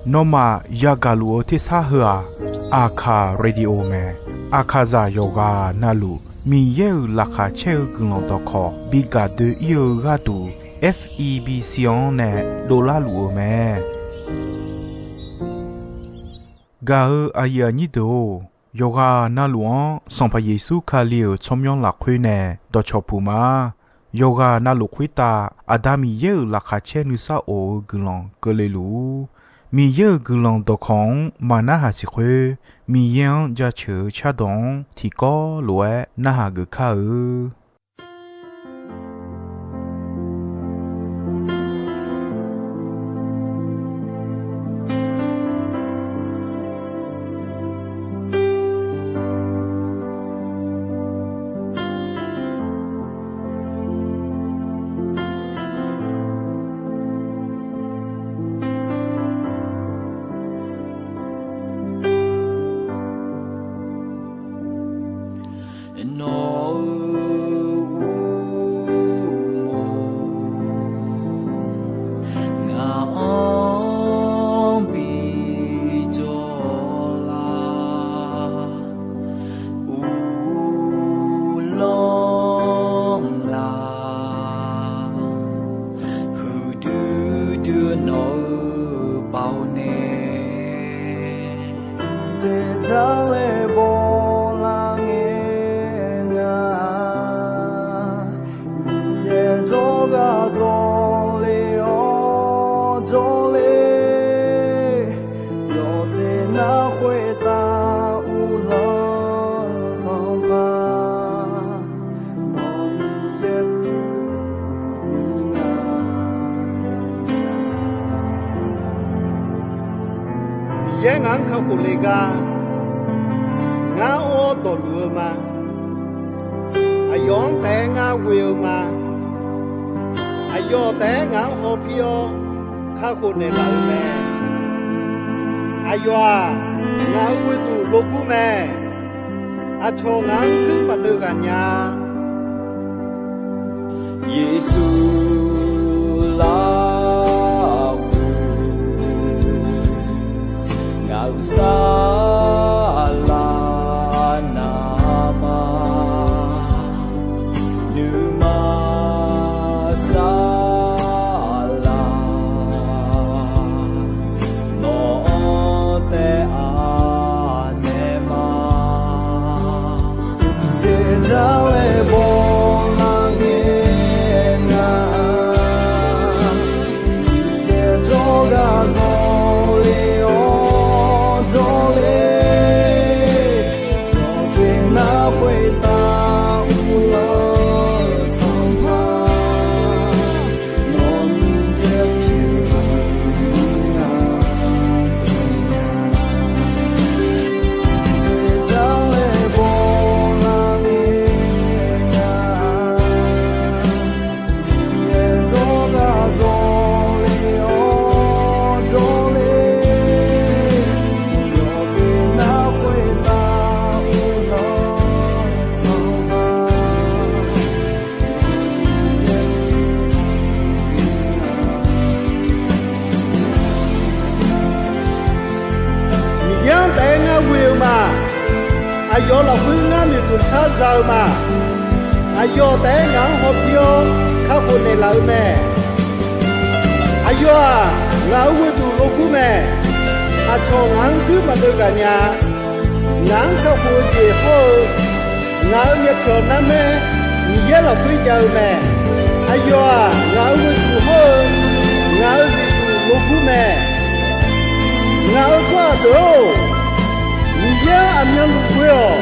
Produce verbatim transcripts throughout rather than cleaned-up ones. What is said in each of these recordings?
Nawmaf yagaq luf-eu tersar heu-aq, Aqkaq Radio mae. Aqkaqzaq yawqghaq navluf Miqyaer-euq laqkhaq caer-eu guiqlanq dawqkawq bi gaq doe-ir-eu gharduq, F E B C-anr nae dovlar luf-eu mae. Gaq-eu aqyuif aqnyir deuq-or, yawqghaq navluf-anr Sanqpaq Yeqsur Kali-euq tsawrmyanr lafkhoer nae dawqcawq puq ma. Yawqghaq navluf khoertav Aqda Miqyaer-euq laqkhaq caer nuisar of-eu guiqlanq keuvle luf-ur. Miqyaer-euq guiqlanq dawqkawq-anr maqnarhaq siq khoer, Miqyaer-anr jaceuq-eu cardawq-anr tiqkawv lof-aer narhaq geuf kar-eu. Nawq-euq uqmov ngaq-anr bi jawr lar, uvlanr laf, huiqdui dui nawq-eu baoq nae, dzaeqdzaq laer bawlar ngae nga. Miqyaer jawrgar zawle-awr jawrle, yawqjeq nar khoertav uvlanr-eu Sanqpaq, nawq Miqyaer pyeuf-eu nga. Miqyaer ngaq-anr kakhof le gar, ngar or dawqluf-eu ma. Aqyawf-anr taef-aer ngar ghoe-eu ma. Aqyawf taef-aer ngaq-anr hawpir-awr kakhof naeqlaf-eu mae. Aqyawf-aq, ngaq-euq ghoeduq logur mae. Aqcawq ngaq-anr guir maqdeuv ghaq nya-a. Yeqsur lafkhoer ngaq-euq saflar navmaqma, nuima saflar nawq-anr taef-a naeq ma. Dzaeqdzaq laer bawlar ngae nga, Miqyaer jawrgar zawle-awr jawrle, yawqjeq nar khoertav uvlanr-eu Sanqpaq, nawq Miqyaer pyeuf-eu nga. Dzaeqdzaq laer bawlar ngae nga, Miqyaer jawrgar zawle-awr jawrle, yawqjeq nar khoertav uvlanr-eu Sanqpaq, Miqyaer-anr taef-aer ngar ghoe-eu ma. Aqyawf lafkhoer ngar noeqtmq kar za-eu ma. Aqyawf taef-aer ngaq-anr hawpir-awr kakhof naeqlaf-eu mae. Aqyawf-aq, ngaq-euq ghoeduq logur mae. Aqcawq ngaq-anr guir maqdeuv ghaq nya-a. Ngaq-anr kakhof-eu jeq hawr-eu, ngaq-euq myavpyawq narmaer Miqyaer lafkhoer jav-eu mae. Aqyawf-aq, ngaq-euq ghoeduq hawr-eu, ngaq-euq zifduq logur mae. Ngaq-euq tsawrhaq deuq-or, Miqyaer-anr aqmyanluf ghoe-awq.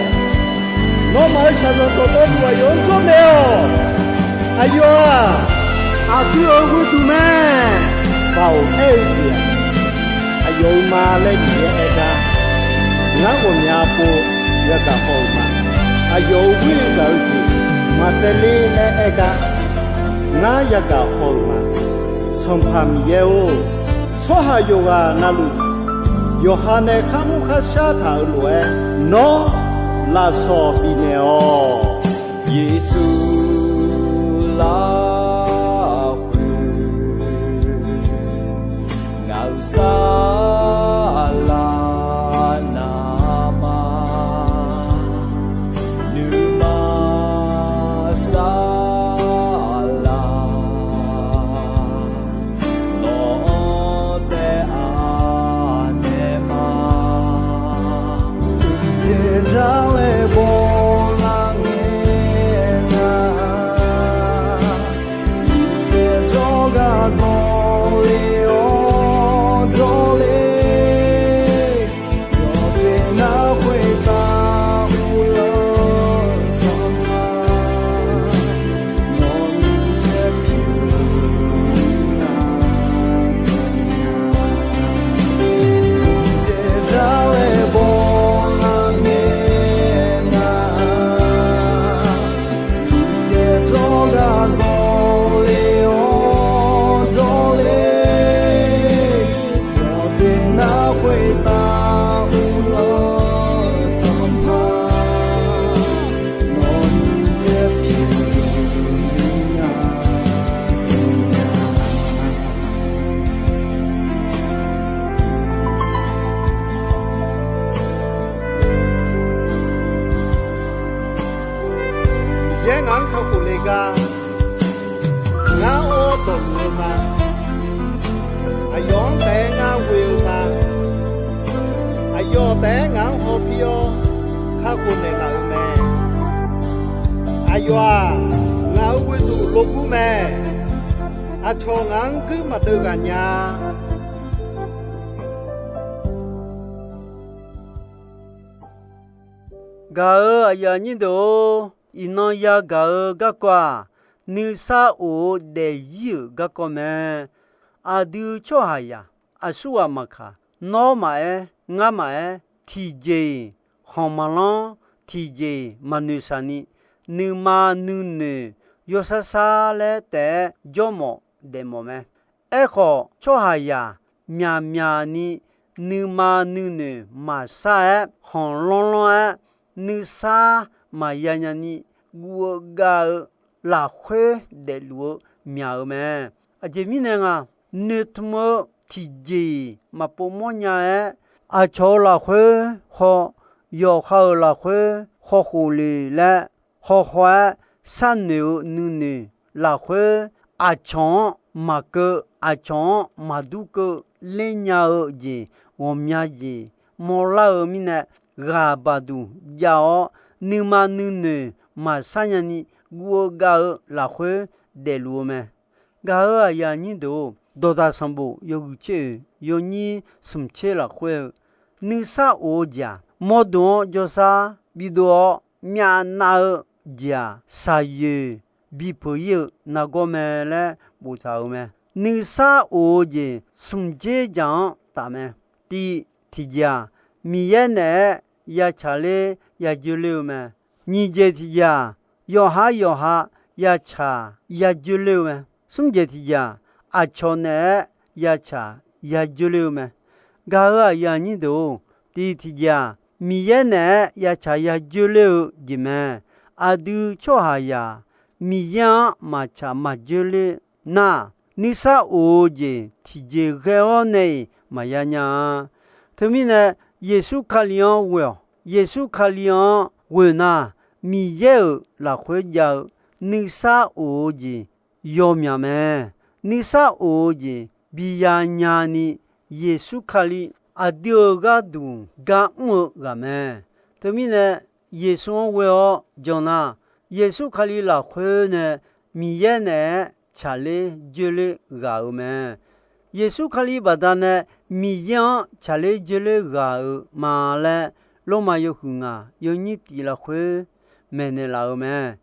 Nawmaf-euq shaqzanq dawqtawvluf aqyawf-anr jawrnaeq-awq. Aqyawf-aq, aqdui-euq ghoeduq mae. Baoq aer-eu jeq-aq, aqyawf-euq ma laer Miqyaer aer gar, ngar ghawqmya pov yagaq haw-euq ma. Aqyawf-euq ghoer gaq-eu jeq maqtsaevler laer aer gar, ngar yagaq haw-euq ma. Sanqpaq Miqyaer-or, tsawrhaq yawqghaq navluf yawqha nae kharmr kharshar taq-euq lof-aer, nawr lafsawq bifnaeq-awq. Yeqsur lafkhoer Saqlaq navmaqnuima saqlaq, nawq-anr taef-a naeq ma. Teqdzar laer bawlar ngae nar, Miqyaer jawrgar zanqler-awr jawrler, yawqjeq nar khoertav uvlanr sanqpaq, nawq-anr yaer pyeuf nar, teqdzar laer bawlar ngae nar, Miqyaer jawrgar zanqler-awr jawrler, yawqjeq nar khoertav uvlanr sanqpaq, nawq-anr yaer pyeuf nar, Miqyaer ngaq-anr kakhof le gar, ngar or dawqluf-eu ma. Aqyawf-anr taef-aer ngar ghoe-eu ma. Aqyawf taef-aer ngaq-anr hawpir-awr kakhof naeqlaf-euq mae. Aqyawf-aq, ngaq-euq ghoeduq logur mae. Aqcawq ngaq-anr guir maqdeuv ghaq nya. Gaq-euq aqyuif aqnyir deuq-or, iqnan yagaq-eu garkawv-aq, nuisar of-eu daefzir-euq garkawv mae. Aqdui tsawrhaqzaq aqsurghaq maqkaq, nawr maqaer, ngar maqaer, tiqjeq-iq khanq maqlanr, tiqjeq-iq maqnoeqshaq ni, nuima nuinoeq yawsar sar laer taef-aer jawrmawf daefmawf mae. Aerkhawf, tsawrhaqzaq myaqmyaq ni nuima nuinoeq maqsar-aer, khanq lanrlanr-aer, nuisar maqya nya ni, guv-eu gav-eu lafkhoer daefluf-eu myaq-eu mae. Aqjeq mirnae nga, noeqtmq-eu tiqjeq-iq maqpov mawrnya-aer, aqcawq-euq lafkhoer khaw, yawqha-euq lafkhoer khawkhof le laer, khawkhaw-aer sharnoeq-eu nuinoeq lafkhoer, aqcawq-anr maqkeuv, aqcawq-anr maqdur keuv ler nya-eu jeq, ghawqmya jeq mawrlar-eu mirnae, ghaq baqduq jav-awr, nuima nuinoeq maqsar nya ni, guv-eu gav-eu lafkhoer daefluf-eu mae. Gaq-euq aqyuif aqnyir deuq-or, Dawqdaq sanqbof yawhuiq tser-oeq yawnyir smq tser lafkhoer-eu, nuisar of-eu jeq-aq, mawrdo-anr jawrsar bidov-awr myavnav-eu jeq-aq, shaqyoeq bipeuq-ir-eu nargawr mae laer boftaq-euq mae. Nuisar of-eu jeq smq dzer jaq-anr taf mae. Tiv, tiqjeq-aq, Miqyaer naeq-aer ya tsaqler ya dzoerler-eu mae. Nyiq jeq tiqjeq-aq, yawqhar yawqha ya tsaq ya dzoerler-eu mae. Smr jeq tiqjeq-aq, aqcawq naeq-aer ya tsaq ya dzoerler-eu mae. Gaq-euq aqyuif aqnyir deuq-or, tiv tiqjeq-aq, Miqyaer naeq-aer ya tsaq ya dzoerler-eu jeq mae. Aqdui tsawrhaqzaq Miqyaer-anr maqtsaq maqdzoerler nar, nuisar of-eu jeq tiqjeq ghae-awr nae-iq maqya nya-a. Teumirnae, Yeqsur Kali-anr ghoe-awq. Yeqsur Kali-anr ghoe nar, Miqyaer-euq lafkhoer jav-eu nuisar of-eu jeq yawmyaq mae. Nuisar of-eu jeq biya nya ni, Yeqsur Kali aqdui-euq gharduq gar mr-eu ghaq mae. Teumirnae, Yeqsur-anr ghoe-awr jan nar, Yeqsur Kali lafkhoer nae Miqyaer naeq-aer tsaqler dzoerler ghaq-euq mae. Yeqsur Kali baqdanae Miqyaer-anr tsaqler dzoerler ghaq-euq ma laer, Lormav yawhuiq ngaq yawnyir tif lafkhoer maeqnaeq laf-euq mae.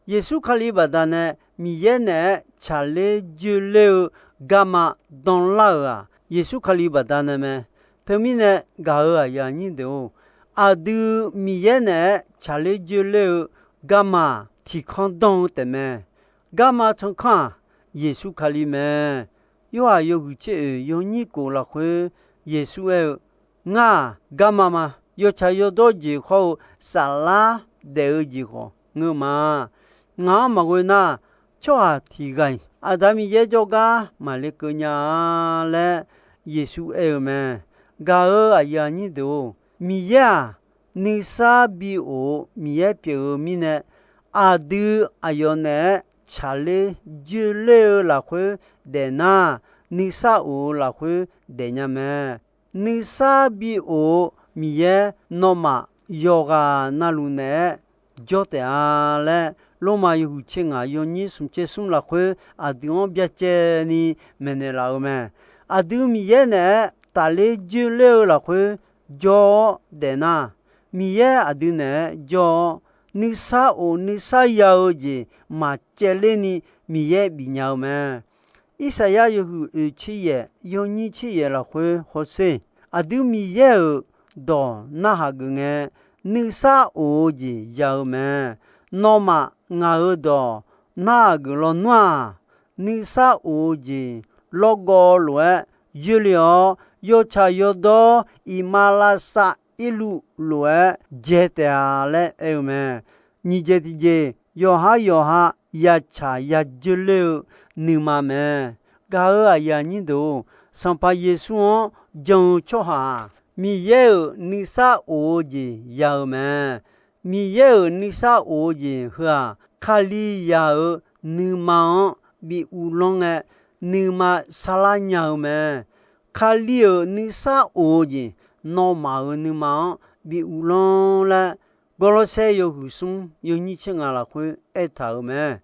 Yeqsur Kali baqdanae Miqyaer naeq-aer tsaqler dzoerler-eu garma danlar-euq-aq, Yeqsur Kali baqdanae mae. Teumirnae gaq-euq aqyuif aqnyir deuq-or, aqdui Miqyaer naeq-aer tsaqler dzoerler-eu garma-aq, tiqkanr danr-eu taefmae. Garma tsanrkanr-aq, Yeqsur Kali mae. Yorhaq yawhuiq tser-oeq yawnyir kof lafkhoer Yeqsur aer-eu, Ngar-aq, garma ma. Yawtsaq yawdawr jeq hawr-eu saflar daef-eu jeq khawf ngeur ma. Ngaq-anr maqghoe nar, tsawrhaq tiq ghaq-iq Aqda Miqyaer jawrgar maqle keuv nya-a laer, Yeqsur aer-eu mae. Gaq-euq aqyuif aqnyir deuq-or, Miqyaer-aq, nuisar bi of-eu Miqyaer pyeuf-eu mirnae, aqdui aqyawf naeq-aer tsaqler joerler-eu lafkhoer daef nar, nuisar of-eu lafkhoer daefnya mae. Nuisar bi of-eu Miqyaer nawmaf yawqghaq navluf naeq-aer jawr taef-a laer, Lormav yawhuiq tser ngaq yawnyir smq tser smr lafkhoer aqdui-anr byacaevni maeqnaeq laf-eu mae. Aqdui Miqyaer naeq-aer tafler joerler-eu lafkhoer jawr-awr daef nar, Miqyaer aqdui naeq-aer jawr-awr, nuisar of nuisar ya-eu jeq maqcaevlerni Miqyaer bifnya-eu mae. Irsaqyar yawhuiq oeq tser yaef yawnyir tser yaef lafkhoer hawsher, aqdui Miqyaer-euq dawq narhaq geuf ngae, nuisar of-eu jeq ya-eu mae. Nawmaf ngaq-euq dawq narhaq geuf lawnmr-aq, nuisar of-eu jeq lawrgawv lof-aer yoerle-awr, yawtsaq yawdawr iqmalavshav irluv lof-aer dzae taef-a laer aer-eu mae. Nyiq jeq tiqjeq, yawqhar yawqha yatsaq yajoer ler-eu nuima mae. Gaq-euq aqyuif aqnyir deuq-or, Sanqpaq Yeqsur-anr jan-eu tsawrhaq-aq, Miqyaer-euq nuisar of-eu jeq ya-eu mae. Miqyaer-euq nuisar of-eu jeq heu-aq, Kalizaq-euq nuima-anr bi uvlanr ngae, nuima sarlar nya-eu mae. Kali-euq nuisar of-eu jeq, nawmaf-euq nuima-anr bi uvlanr laer, Gawrlawrsaer yawhuiq smr yawnyir tser ngaq lafkhoer aertaq-euq mae.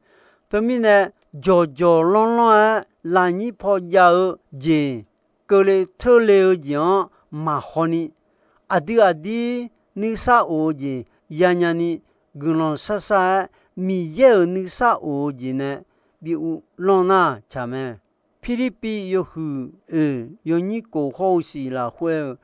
Teumirnae, jawqjawq lanrlanr-aer lafnyir paw jav-eu jeq, keuvle teurle-eu jeq-anr maqhaw ni, aqdui aqdir nuisar of-eu jeq yanya ni, guiqlanq sarsar-aer Miqyaer-euq nuisar of-eu jeq nae bi uvlanr nar tsaq mae. Pirlirpiv yawhuiq oeq yawnyir kof hawr-eu siq lafkhoer-eu,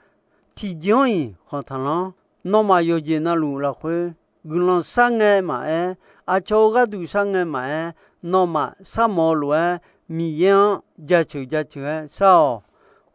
tiqjeq-anr-iq khanq taqlanr. Nawmaf yawqjeq navluf lafkhoer guiqlanq sharngae maqaer, aqcawq-eu gharduq sharngae maqaer, nawmaf sharmawf-eu lof-aer Miqyaer-anr jaceuq jaceuq-aer shar-awq.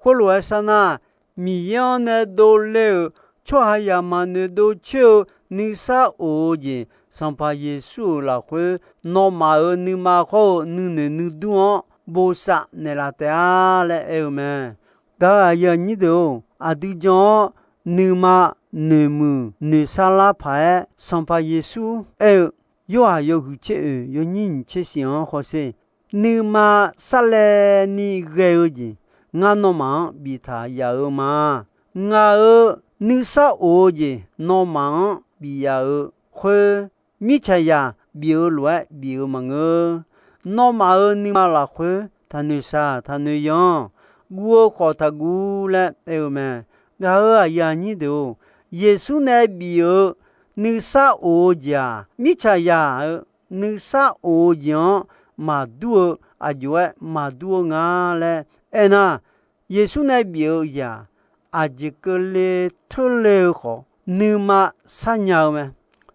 Khoerlof-aer shar nar, Miqyaer-anr nae dovle-euq tsawrhaqzaq maqnoeq dov coer-eu nuisar of-eu jeq, Sanqpaq Yeqsur-euq lafkhoer nawmaf-euq nuima khawr-eu nuinoeq nuidur-anr bosav naeqlaf taef-a laer aer-eu mae. Gaq-euq aqyuif aqnyir deuq-or, aqdui jan-awr nuima noeqmuiq noeqsar lar paq-aer, Sanqpaq Yeqsur aer-eu, Yorhaq yawhuiq tser oeq yawnyir nyiq tser shif-anr hawsher, nuima sarlaevni ghae-eu jeq ngar nawmaf-anr biftaq yaf-eu ma. Ngaq-euq nuisar of-eu jeq nawmaf-anr bif yaf-eu khoer, mirtsaqzaq bif-eu lof-aer bif-eu maqngeur. Nawmaf-euq nuima lafkhoer taqnoeq shaq taqnoeq yanr, guv-eu khawf taqguv laer aer-eu mae. Gaq-euq aqyuif aqnyir deuq-or, Yeqsur nae bif-eu nuisar of-eu jeq-aq, mirtsaqzaq-euq nuisar of-eu jeq-anr maqdur-eu, aqjox-aer maqdur-eu nga laer aernar, Yeqsur nae bif-eu jeq-aq, aqjeq keuvle teurle-eu khawf, nuima sharnya-eu mae.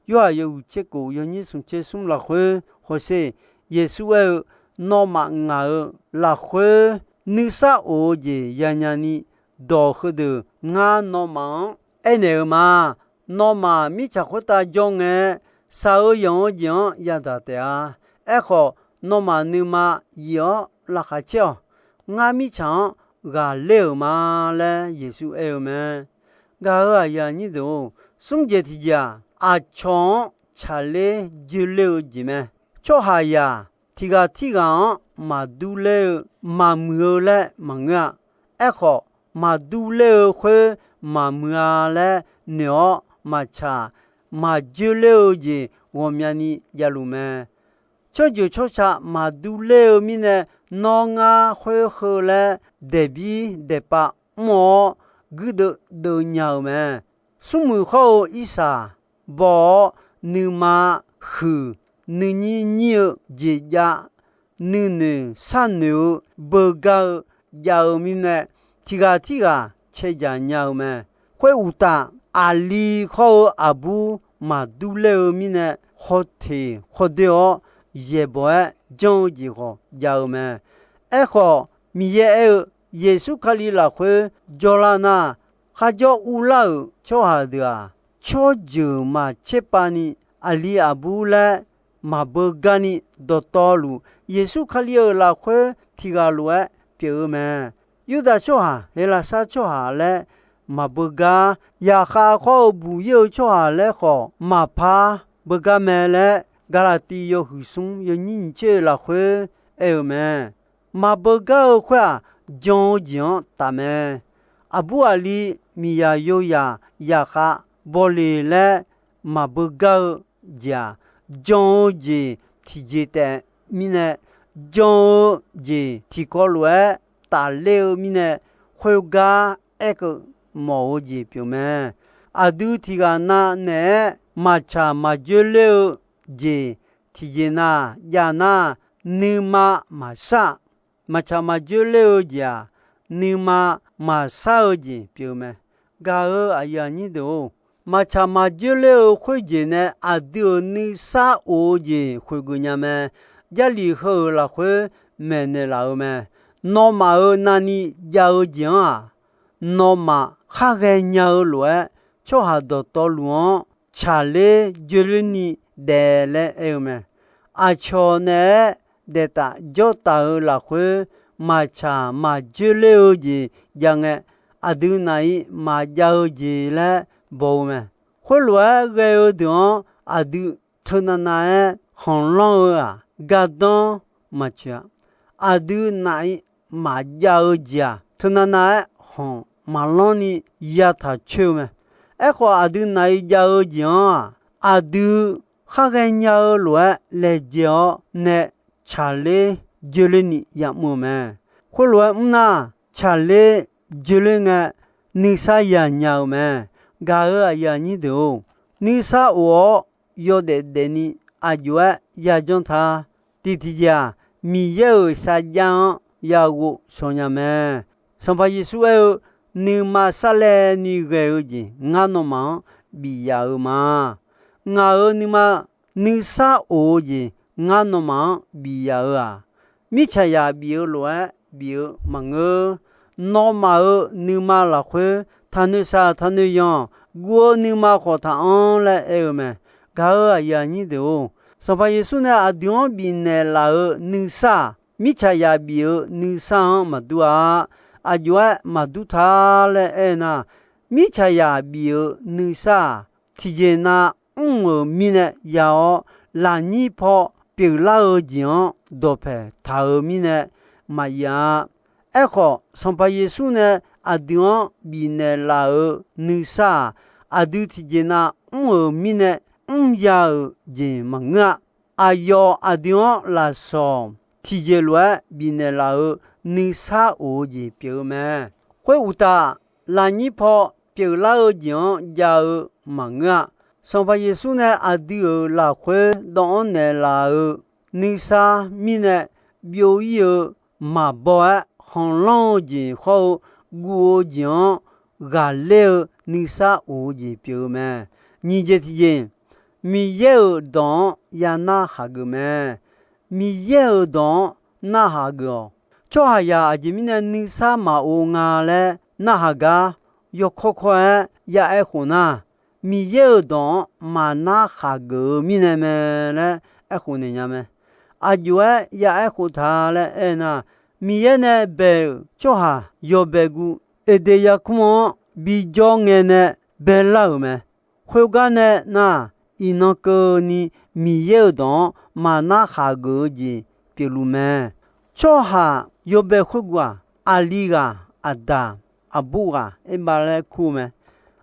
Yorhaq yawhuiq tser kof yawnyir smq tser smr lafkhoer hawsher, Yeqsur aer-eu, Nawmaf ngaq-euq lafkhoer nuisar of-eu jeq yanya ni, dawq heudeuq ngar nawmaf-anr aernaeq-eu ma. Nawmaf mirtsaq khoertav jawr ngae, shaq-eu yanq-eu jeq-anr yadaq taef-a. Aerkhawf, nawmaf nuima yif-awr laqkhaq caer-awq. Ngar mirtsaq-anr ghaqler-euq ma laer Yeqsur aer-eu mae. Gaq-euq aqyuif aqnyir deuq-or, smr jeq tiqjeq-aq, aqcawq-anr tsaqler joeler-eu jeq mae. Tsawrhaqzaq tiq ghaq tirghaq-anr maqdur ler-eu maqmuiq-eu laer maqngeur-a. Aerkhawf, maqdur ler-eu khoer maqmuiq-a laer noeq-awr maqtsaq, maqjoe ler-eu jeq ghawqmyani javluf mae. Tsawrjeuq tsawrca maqdur ler-eu mirnae, nawr ngar khoer heu laer daeqbir daeqpav mr-awr guirdeuv deuv nya-eu mae. Smrmuiq hawr-eu irsaq baw-awr, nuima huiq, nuinyir nyir-eu jeq jav, nuinoeq sharnoeq-eu beugar-eu jav-eu mirnae, tiq ghaq tirghaq cae dzaq nya-eu mae. Khoeruqtaf, aqli hawr-eu aqbur maqdur ler-eu mirnae, hawteq hawdoer-awr yaeqbawq-aer janr-eu jeq khawf jav-eu mae. Aerkhawf, Miqyaer aer-eu, Yeqsur Kali lafkhoer jawrlar nar, kharjawr urlar-euq tsawrhaq deuq-aq, tsawrjeuq maqtserpav ni, aqli aqbur laer maqbeugar ni, dawqtawvluf Yeqsur Kali-euq lafkhoer tiq ghaq lof-aer pyeuf-eu mae. Yurdav tsawrhaq, Heqlaqsar tsawrhaq laer maqbeugar, yaqkhav khawr-eu buq-ir-eu tsawrhaq laer khawf maqpar beugar mae laer, Gaqlaqtiv yawhuiq smr yawnyir nyiq tser lafkhoer aer-eu mae. Maqbeugar-eu khoer-aq, jan-eu jeq-anr taf mae. Aqbur aqli, miqzaq yozaq, yaqkhav, bawleq laer maqbeugar-eu jeq-aq, jan-eu jeq tiqjeq taef mirnae, jan-eu jeq tiqkawv lof-aer tafler-eu mirnae, khoergar aerkeuv mawf-eu jeq pyeuf mae. Aqdui tiqghaq nav naeq-aer maqtsaq maqjoer ler-eu jeq tiqjeq nav jav nar, nuima maqshar. Maqtsaq maqjoer ler-eu jeq-aq, nuima maqshar-eu jeq pyeuf-eu mae. Gaq-eu aqyuif aqnyir deuq-or, maqtsaq maqjoer ler-eu khoerjeq nae aqdui-euq nuisar of-eu jeq khoeqgeuf nya mae. Jarlif heu-euq lafkhoer maeqnaeq laf-eu mae. Nawmaf-euq navni jav-eu jeq-anr-aq, nawmaf khar ghaenya-eu lof-aer, tsawrhaq dawqtawvluf-anr tsaqler joerlerni daef laer aer-eu mae. Aqcawq naeq-aer daeftaf jawrtaf-eu lafkhoer, maqtsaq maqjoer ler-eu jeq jav ngae, aqdui naf-ir maqjav-eu jeq laer baw-eu mae. Khoerlof-aer ghae-eu deuq-anr aqdui teunav nav-aer khanqlanr-eu-aq, gardanr maqtsoeq-a. Aqdui naf-ir maqjav-eu jeq-aq, teunav nav-aer khanq maqlanr ni yataq coer-eu mae. Aerkhawf, aqdui naf-ir jav-eu jeq-anr-aq, aqdui khar ghaenya-eu lof-aer laejae-awr nae tsaqler joerlerni yamr-eu mae. Khoerlof-aer mr nar, tsaqler joerler ngae, nuisar yanya-eu mae. Gaq-eu aqyuif aqnyir deuq-or, nuisar of-awr yawdaef daefni aqjox-aer yajanr ta. Tiq tiqjeq-aq, Miqyaer-euq sarjax-anr yaghov shawq nya mae. Sanqpaq Yeqsur aer-eu, nuima sarlaevni ghae-eu jeq ngar nawmaf-anr bif yaf-eu ma. Ngaq-euq nuima nuisar of-eu jeq ngar nawmaf-anr bif yaf-eu-aq, mirtsaqzaq bif-eu lof-aer bif-eu maqngeur. Nawmaf-euq nuima lafkhoer taqnoeq shaq taqnoeq yanq guv-eu nuima khawf taqanr laer aer-eu mae. Gaq-eu aqyuif aqnyir deuq-or, Sanqpaq Yeqsur nae aqdui-anr bifnaeq laf-euq nuisar-aq, mirtsaqzaq bif-eu nuisar-anr maqdur-a. Aqjox-aer maqdur ta laer aer nar, mirtsaqzaq bif-eu nuisar-aq, tiqjeq nav mr-euq mirnae ya-awr, lafnyir paw pyeuflar-eu jeq-anr dawqpaeq taq-euq mirnae maqyaf-a. Aerkhawf, Sanqpaq Yeqsur nae aqdui-anr bifnaeq laf-euq nuisar-aq, aqdui tiqjeq nav mr-euq mirnae mrya-euq jeq maqngeur-a. Aqyawf aqdui-anr lafsawq tiqjeq lof-aer bifnaeq laf-euq nuisar of-eu jeq pyeuf-eu mae. Khoeruqtaf, lafnyir paw pyeuflar-eu jeq-anr jav-eu maqngeur-a. Sanqpaq Yeqsur nae aqdui-euq lafkhoer dawv-anr naeqlaf-eu nuisar mirnae byov-ir-eu maqbaw-aer khanqlanr-eu jeq hawr-eu guv-eu jeq-anr ghaqler-eu nuisar of-eu jeq pyeuf-eu mae. Nyiq jeq tiqjeq, Miqyaer-euq dawq-anr ya narhaq geuf mae. Miqyaer-euq dawq-anr narhaq geuf-awq. Tsawrhaqzaq aqjeq mirnae nuisar maqov nga laer narhaq gar yawkawr kawr-aer ya aerkhof nar, Miqyaer-euq dawq-anr maqnar khaq geuf-eu mirnae mae laer aerkhof naeq nya mae. Aqjox-aer ya aerkhof ta laer aernar, Miqyaer nae bae-euq tsawrhaq yawbae guv Eqdeq yarkmr-anr bijawr ngae nae baelar-euq mae. Khoergar nae nar, iqnan keuvni Miqyaer-euq dawq-anr maqnar khaq geuf-eu jeq pyeufluf mae. Tsawrhaq yawbae khoerguv-aq, aqli ghaq, aqdaq, aqbur ghaq, erbav laer kur-eu mae.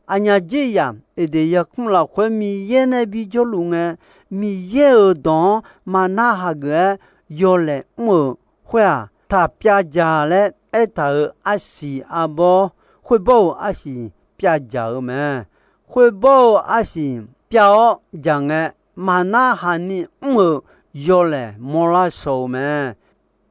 Aqnyaf jeryaq Eqdeq yarkmr lafkhoer Miqyaer nae bijawrluf ngae, Miqyaer-euq dawq-anr maqnar haq geuf-aer yawlaeq mr-euq khoer-aq, taq pyavdzaq laer aertaq-euq arsiq arbawr, khoerbawr-euq arsiq pyavdzaq-eu mae. Khoerbawr-euq arsiq pyav-awr dzaq ngae, maqnar haq ni mr-euq yawlaeq mawrlar shaw-eu mae.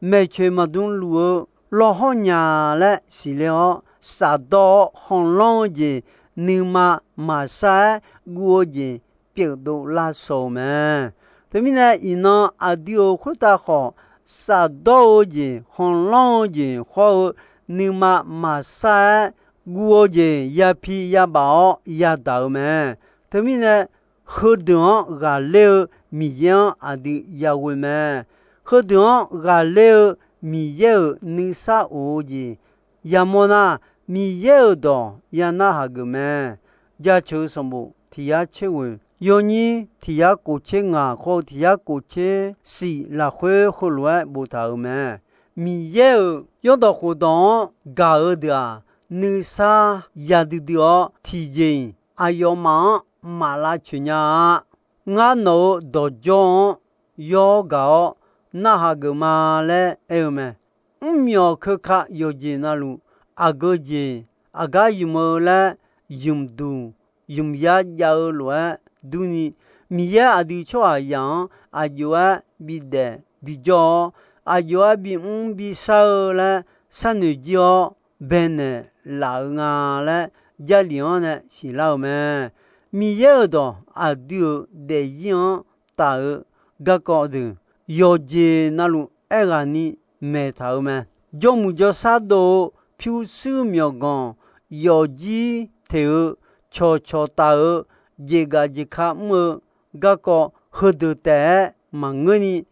Maeqtsoeq maqdmluf-eu lawhawr nya laer siqle-awr, shafdawr-awr khanqlanr-eu jeq, nuima maqsar-aer guv-eu jeq pyeufdov lar shaw-eu mae. Teumirnae iqnan aqdui-euq khoertav khawf, shafdawr-eu jeq, khanqlanr-eu jeq hawr-eu nuima maqsar-aer guv-eu jeq yapi yabaf-awr yadaq-eu mae. Teumirnae heudeuq-anr ghaqler-eu Miqyaer-anr aqdui yaghoe mae. Heudeuq-anr ghaqler-eu Miqyaer-euq nuisar of-eu jeq Yamawr nar, Miqyaer-euq dawq ya narhaq geuf mae. Jaceuq-eu sanqbof tiq yar tser ghoeq, yawnyir tiq yar kof tser ngaq khawf-eu tiq yar kof tser shif lafkhoer heulof-aer boftaq-euq mae. Miqyaer-euq yawrdawq khofdawq-anr gaq-eu deuq-aq, nuisar ya duidui-awr tiqjeq-iq aqyawfmaf-anr maq lavcoeq nya-a. Ngar nawq-euq dawqjawr-anr yawr gaq-awr narhaq geuf ma laer aer-eu mae. Mrmyawq keuka yawqjeq navluf, aqgeu jeq aqgar ymq-eu laer ymqduq ymqyar jav-eu lof-aer durni, Miqyaer aqdui tsawrhaqzaq-anr aqjox-aer bidaef bijawr-awr, aqjox-aer bimr bishar-eu laer sharnoeq jir-awr baenaeq laf-eu nga laer, Jarlif-anr nae siqlar-euq mae. Miqyaer-euq dawq aqdui-euq daefzir-anr taf-eu garkawv deuq, yawqjeq navluf aerghaqni maeqtaq-eu mae. Jawrmuiq jawrshar dov-eu pyurshuir myawqganq, yawfjir teq-eu, cawqcawq taf-eu, jeqgaf jeqka mr-eu garkawv heudeuq taef-aer maqngeurni,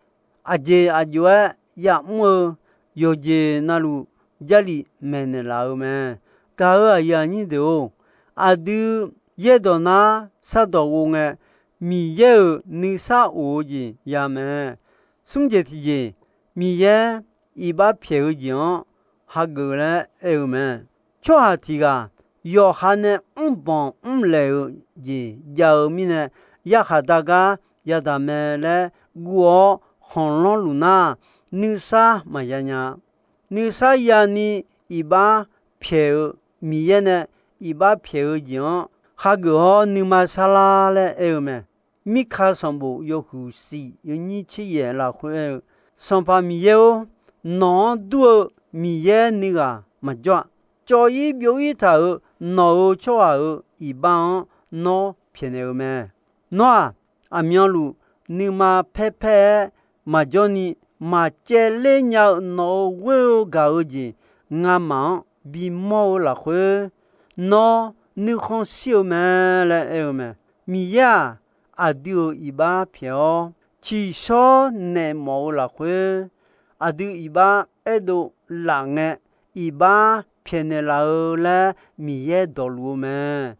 aqjeq aqjox-aer yamr-eu yawqjeq navluf Jarlif maeqnaeq laf-eu mae. Gaq-euq aqyuif aqnyir deuq-or, aqdui yaerdawq nar shardawq ghov ngae, Miqyaer-euq nuisar of-eu jeq ya mae. Smr jeq tiqjeq, Miqyaer iqbax pyaeq-eu jeq-anr hageuf laer aer-eu mae. Tsawrhaq tiq ghaq yawqha nae mrbanq mrlaeq-eu jeq jav-eu mirnae, yarkhaq dar gar yadaq mae laer guv-awr khanqlanr luf nar, nuisar maqya nya. Nuisar yani iqbax pyaeq-eu, Miqyaer nae iqbax pyaeq-eu jeq-anr hageuf-awr nuima sarlar laer aer-eu mae. Mirka sanqbof yawhuiq shif yawnyir tser yaef lafkhoer aer-eu, Sanqpaq Miqyaer-or, nawq-anr dur-eu Miqyaer nuighaq maqjawr-a. Cawv-ir byov-ir taq-euq nawq-euq tsawrhaq-euq iqbax-anr nawr pyaeqnaeq-eu mae. Nawr-aq, aqmyanluf nuima paerpaer-aer maqjawrni, maqcaevler nya-eu nawq-euq ghoer-eu gaq-eu jeq ngamaf-anr bimawr-eu lafkhoer, nawr nuikhanr shir-eu mae laer aer-eu mae. Miqyaer-aq, aqdui-euq iqbax pyaeq-awr, tsiqshawr naeq mawf-eu lafkhoer, aqdui iqbax aerdov laf ngae, iqbax pyaeqnaeq laf-eu laer Miqyaer dawqluf-eu mae.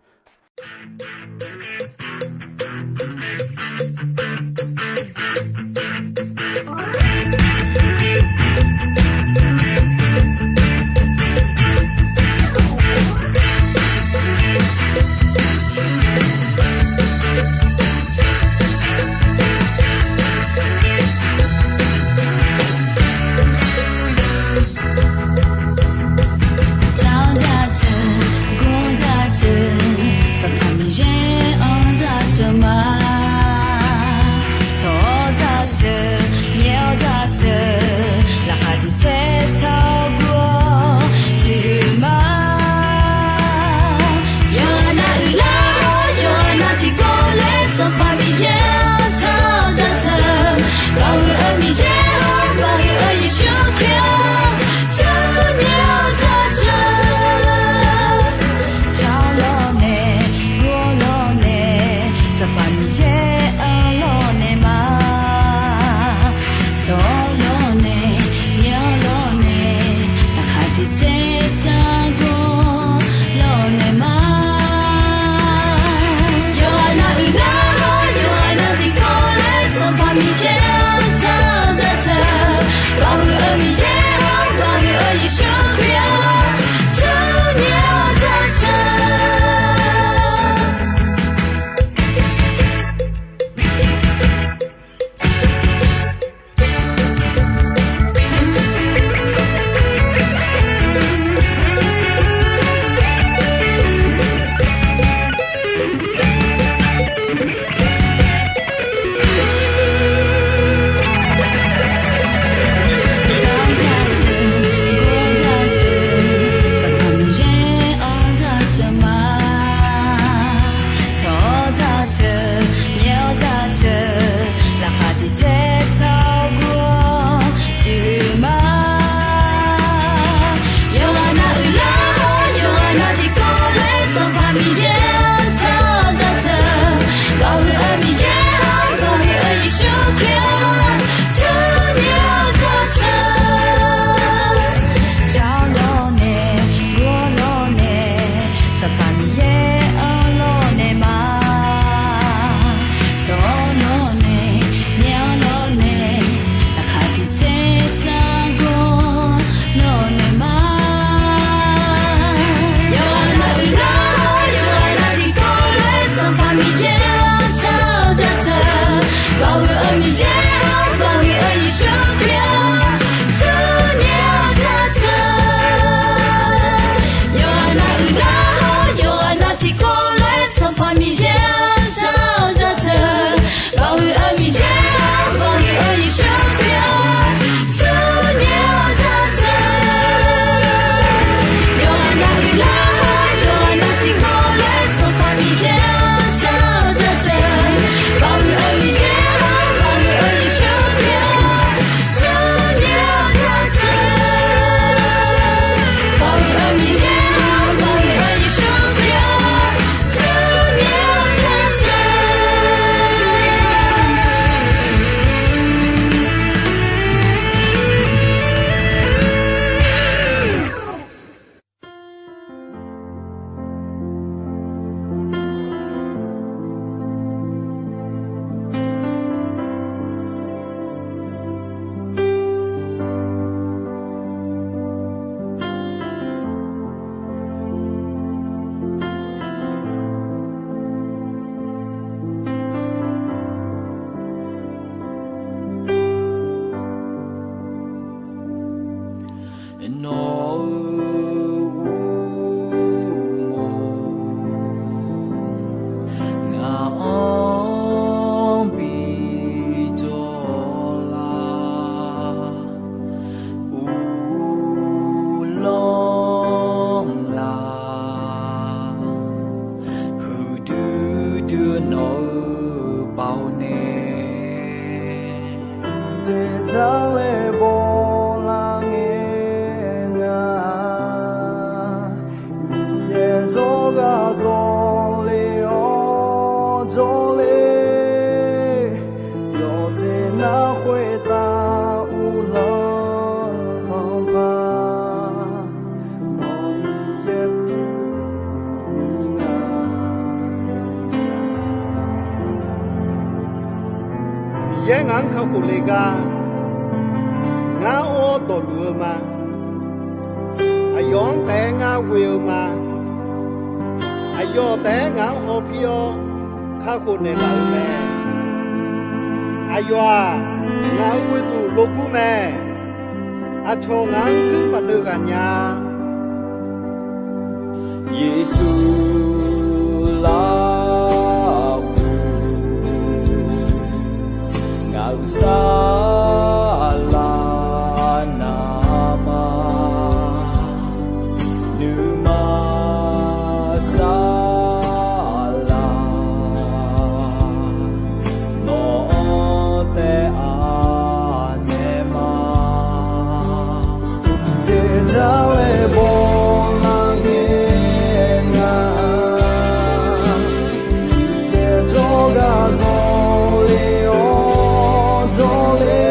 Dzaqlaer bawlar ngae ngaq-aq, Miqyaer jawrgar zawqle-awr jawrle, yawqjeq nar khoertav uvlanr Sanqpaq, nawq Miqyaer pyeuf-eu mirnae. Miqyaer ngaq-anr kakhof le gar, ngar or dawqluf-eu ma. Aqyawf-anr taef-aer ngar ghoe-eu ma. Aqyawf taef-aer ngaq-anr hawpir-awr kakhof naeqlaf-eu mae. Aqyawf-aq, ngaq-euq ghoeduq logur mae. Aqcawq ngaq-anr guir maqdeuv ghaq nya-a. Yeqsur lafkhoer ngaq-euq saflar navmaqma, nuima saflar nawq-anr taef-a naeq ma. Dzeq dzaqlaer bawlar ngae ngaq-aq, Miqyaer jawrgar zawqle-awr jawrle,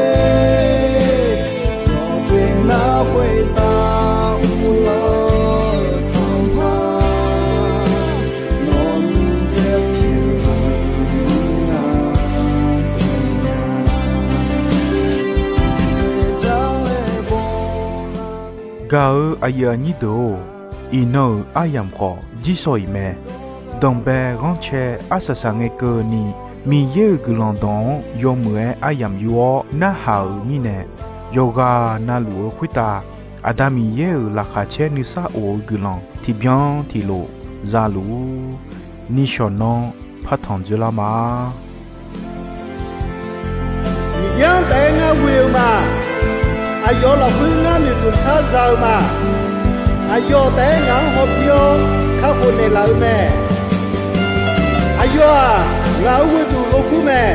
yawqjeq nar khoertav uvlanr-eu Sanqpaq, nawq Miqyaer pyeuf-eu mirnae. Gaq-euq aqyuif aqnyir deuq-or, iqnan-euq aryamq khawf jirsawq iq mae. Danqbae ghanrcae arsaq saq ngae keuvni, Miqyaer-euq guiqlanq dawq-anr yawmuiq-aer aryamq yur-awr narhaq-euq mirnae, yawqghaq navluf-eu khoertav Aqda Miqyaer-euq laqkhaq caer nuisar of-eu guiqlanq tiqbyan tiqlof za luf-ur. Nishawq nanr partanq dzoerlar ma. Miqyaer-anr taef-aer ngar ghoe-eu ma. Aqyawf lafkhoer ngar noeqduq khar za-eu ma. Aqyawf taef-aer ngaq-anr hawpir-awr kakhof naeqlaf-eu mae. Aqyawf-aq, ngaq-euq ghoeduq logur mae.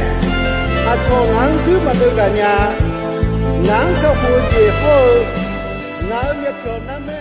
Aqcawq ngaq-anr guir maqdeuv ghaq nya-a. Ngaq-anr kakhof-eu jeq hawr-eu, ngaq-euq myavpyawq narmaer